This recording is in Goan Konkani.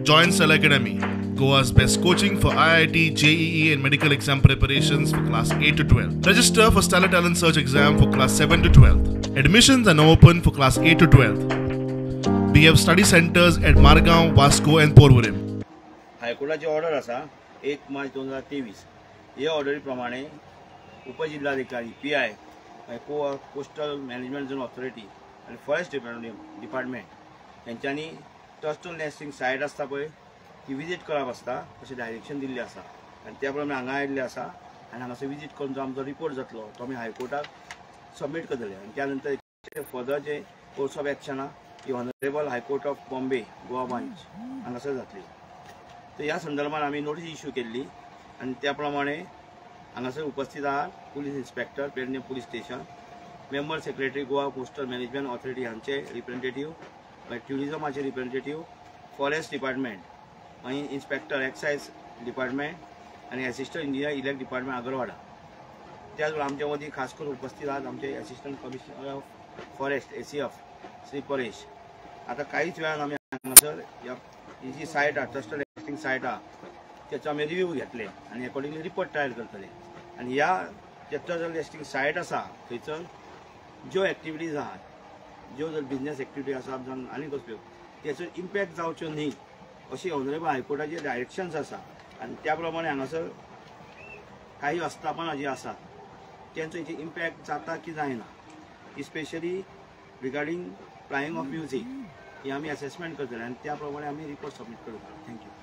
Join Stellar Academy, Goa's best coaching for IIT, JEE and medical exam preparations for class 8 to 12. Register for Stellar Talent Search exam for class 7 to 12. Admissions are now open for class 8 to 12. We have study centers at Margao, Vasco and Porvorim. हायकोर्टाची order आसा 1 मार्च 2023. हे ऑर्डरी प्रमाणे उपजिल्हाधिकारी PI Goa coastal management zone authority आनी फॉरेस्ट डिपार्टमेंट हेंच्यांनी टर्टल नेस्टिंग सायट आसता पळय ती विजीट करप आसता अशें डायरेक्शन दिल्लें आसा आनी त्या प्रमाणे हांगा आयिल्लें आसा आनी हांगासर विजीट करून जो आमचो रिपोर्ट जातलो तो आमी हायकोर्टाक सबमीट करतले आनी त्या नंतर further J course of action आहा ती honourable high court of Bombay Goa branch हांगासर जातली. तर ह्या संदर्भात आमी नोटीस इश्यू केल्ली आनी त्या प्रमाणे हांगासर उपस्थित आहात police inspector Pernem police station, member secretary Goa coastal management authority हांचे रिप्रेझेंटेटीव, मागीर ट्युरिजमाचे रिप्रेझेंटेटीव, फॉरेस्ट डिपार्टमेंट, मागीर इन्स्पेक्टर एक्सायज डिपार्टमेंट आनी assistant engineer elect department Agarwada. त्याच बरोबर आमच्या मदीं खास करून उपस्थित आहात आमचे assistant commissioner of forest ACF Shri Paresh. आतां कांयच वेळान आमी हांगासर ही जी सायट आहा टर्टल नेस्टिंग सायट आहा तेचो आमी रिव्यू घेतले आनी एकॉर्डिंगली रिपोर्ट तयार करतले. आनी ह्या जे टर्टल नेस्टिंग सायट आसा थंयसर ज्यो एक्टिविटीज आहात, ज्यो जर बिजनेस एक्टिविटी आसा जावन आनी कसल्यो तेचो इम्पॅक्ट जावच्यो न्ही अशी ऑनरेबल हायकोर्टाचे डायरेक्शन्स आसा आनी त्या प्रमाणे हांगासर काही आस्थापनां जी आसात तेंचो हेचेर इम्पॅक्ट जाता की जायना, especially regarding playing of music ही आमी एसेसमेंट करतले आनी त्या प्रमाणे आमी रिपोर्ट सबमीट करतले. Thank you.